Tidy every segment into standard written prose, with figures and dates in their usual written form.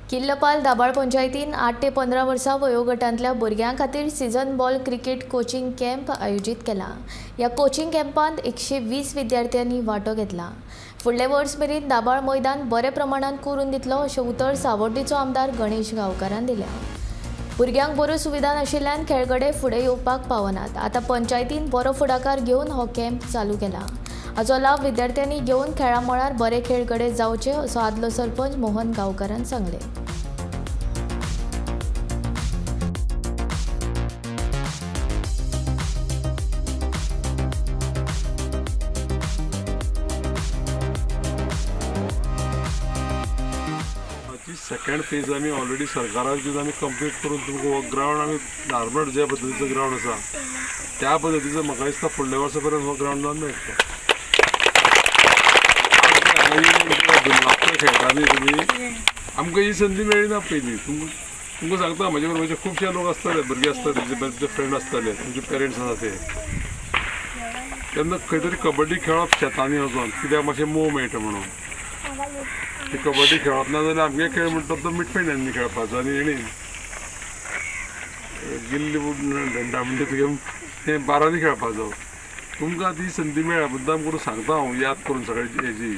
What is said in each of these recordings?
किल्लपाल दाबाळ पंचायतीन 8 ते 15 वर्सां वयोगटांतल्या भुरग्यां खातीर season ball cricket coaching camp आयोजीत केला. ह्या कोचिंग कॅम्पांत 120 विद्यार्थ्यांनी वांटो घेतला. फुडले वर्स मेरेन दाबाळ मैदान बऱ्या प्रमाणात करून दितलो अशें उतर सावड्डेचो आमदार गणेश गांवकारान दिल्या. भुरग्यांक बऱ्यो सुविधा नाशिल्ल्यान खेळगडे फुडें येवपाक पावनात. आतां पंचायतीन बरो फुडाकार घेवन हो कॅम्प चालू केला. हाचो लाव विद्यार्थ्यांनी घेवन खेळां मळार बरे खेळगडे जावचे असो आदलो सरपंच मोहन गांवकारान सांगलें. हाची सेकंड फेज आमी ऑलरेडी सरकाराक आमी कंप्लीट करून तुमकां हो ग्रावंड आमी धारबांदोड ज्या पद्दतीचो ग्रावंड आसा त्या पद्दतीचो म्हाका दिसता फुडल्या वर्सा पर्यंत हो ग्रावंड जावन मेळटलो. 2 लाख खेळटा न्ही तुमी, आमकां ही संदी मेळ्ळी ना पयलीं. तुमकां सांगता, म्हजे बरोबर खुबशे लोक आसतले, भुरगे आसतले, तुमचे फ्रेंड आसतले, तुमचे पेरंट्स आसा ते. तेन्ना खंय तरी कबड्डी खेळप शेतांनी वचोन, कित्याक मातशें मोव मेळटा म्हणून ती कबड्डी खेळप. ना जाल्यार आमगे खेळ म्हणटा तो मिटफिल्डांनी खेळपाचो आनी हेणी गिल्ली डंडा म्हणटा तुगे तें बारांनी खेळपाचो. तुमकां ती संदी मेळ्ळ्या. मुद्दाम करून सांगता हांव, याद करून सगळे हेजी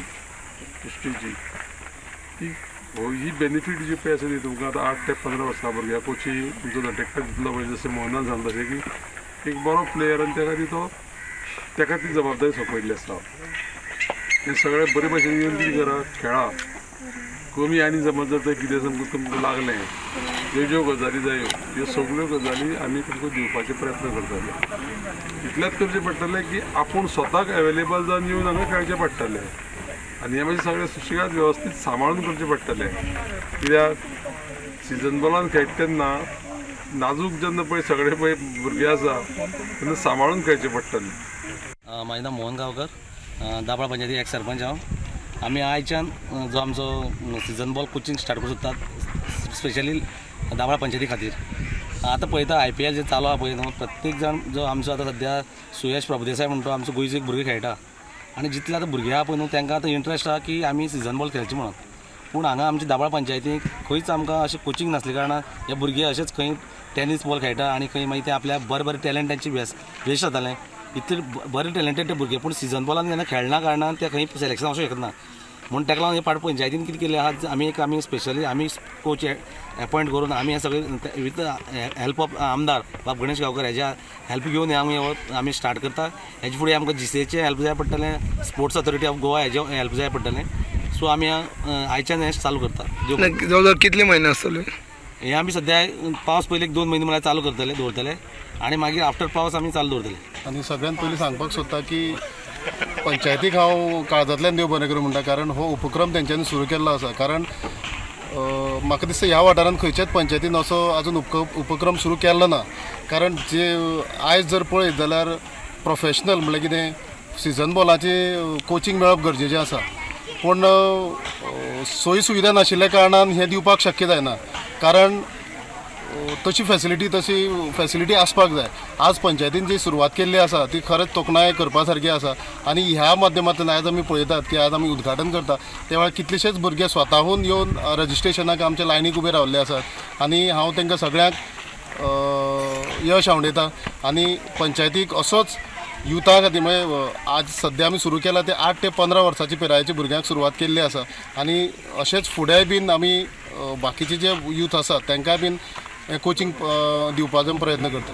हिस्ट्रीची ती हो ही बेनिफीट जी पळय आसा ती तुमकां आतां 8 ते 15 वर्सां भुरग्याक कोचिंग तुमचो दटेका दितलो पळय. जशें मोहनान सांगता तशें की एक बरो प्लेयर आनी त्या खातीर तो ताका ती जबाबदारी सोंपयल्ली आसा. हें सगळें बरे भशेन येवन कितें करा, खेळा. कमी आनी समज जर तर कितें समज तुमकां लागलें, ज्यो ज्यो गजाली जायो ह्यो सगल्यो गजाली आमी तुमकां दिवपाचे प्रयत्न करतले. इतलेंच करचें पडटलें की आपूण स्वताक एवेलेबल जावन येवन हांगा खेळचें पडटलें आनी हें मातशें सगळें सुशेगाद वेवस्थीत सांबाळून करचें पडटलें. कित्याक सिजन बॉलान खेळटा तेन्ना नाजूक जेन्ना पळय सगळे पळय भुरगे आसा तेन्ना सांबाळून खेळचें पडटलें. म्हाजें नांव मोहन गांवकर, दाबाळ पंचायती एक्स सरपंच हांव. आमी आयच्यान जो आमचो सिजन बॉल कोचिंग स्टार्ट करूंक सोदतात, स्पेशली दाबाळ पंचायती खातीर. आतां पळयता आयपीएल जे चालू आहा पळय न्हू, प्रत्येक जाण जो आमचो आतां सद्या सुयश प्रभुदेसाय म्हणटा तो आमचो गोंयचो एक भुरगो खेळटा आनी जितले आतां भुरगे आहा पळय न्हू, तांकां आतां इंट्रस्ट आहा की आमी सिजन बॉल खेळचे म्हणून. पूण हांगा आमच्या दाबाळ पंचायतीक खंयच आमकां अशें कोचिंग नासले कारणान हे भुरगे अशेंच खंय टेनीस बॉल खेळटा आनी खंय मागीर ते आपल्या बरे बरे टॅलंट तांचे वेस्ट जातालें. इतले बरे टॅलंटेड ते भुरगे, पूण सिजन बॉलान जेन्ना खेळना कारणान ते खंय सिलेक्शन वचूंक शकना. म्हूण ताका लागून हे पाट पंचायतीन कितें केलें आहा, आमी एक आमी स्पेशली आमी कोच एपॉयंट करून आमी हे सगळे विथ हेल्प ऑफ आमदार बाब गणेश गांवकर हेज्या हेल्प घेवन हे आमी हो आमी स्टार्ट करता. हेजे फुडें आमकां जीसीएचें हेल्प जाय पडटलें, स्पोर्ट्स ऑथॉरिटी ऑफ गोवा हेजें हेल्प जाय पडटलें. सो आमी आयच्यान हें चालू करता. जवळ जवळ कितले म्हयने आसतले? हे आमी सद्या पावस पयलीं एक 2 म्हयने म्हळ्यार चालू करतले, दवरतले आनी मागीर आफ्टर पावस आमी चालू दवरतले. आनी सगळ्यात पयलीं सांगपाक सोदता की पंचायतीक हांव काळजांतल्यान देव बरें करूं म्हणटा, कारण हो उपक्रम तेंच्यांनी सुरू केल्लो आसा. कारण म्हाका दिसता ह्या वाठारांत खंयच्याच पंचायतीन असो अजून उपक्रम सुरू केल्लो ना. कारण जे आयज जर पळयत जाल्यार प्रोफेशनल म्हणल्यार कितें, सिजन बॉलाची कोचिंग मेळप गरजेचें आसा, पूण सोयी सुविधा नाशिल्ल्या कारणान हें दिवपाक शक्य जायना. कारण तशी फॅसिलिटी आसपाक जाय. आज पंचायतीन जी सुरवात केल्ली आसा ती खरेंच तोखणाय करपा सारकी आसा आनी ह्या माध्यमांतल्यान आयज आमी पळयतात की आज आमी उद्घाटन करता त्या वेळार कितलेशेच भुरगे स्वताहून येवन रजिस्ट्रेशनाक आमच्या लायनीक उबे रावल्ले आसात आनी हांव तांकां सगळ्यांक यश आंवडेता आनी पंचायतीक असोच युथा खातीर म्हणजे आज सद्या आमी सुरू केला ते 8 ते 15 वर्साच्या पिरायेच्या भुरग्यांक सुरवात केल्ली आसा आनी अशेंच फुडेंय बीन आमी बाकीचे जे यूथ आसात तांकांय बीन कोचिंग दिवपाचो प्रयत्न करता.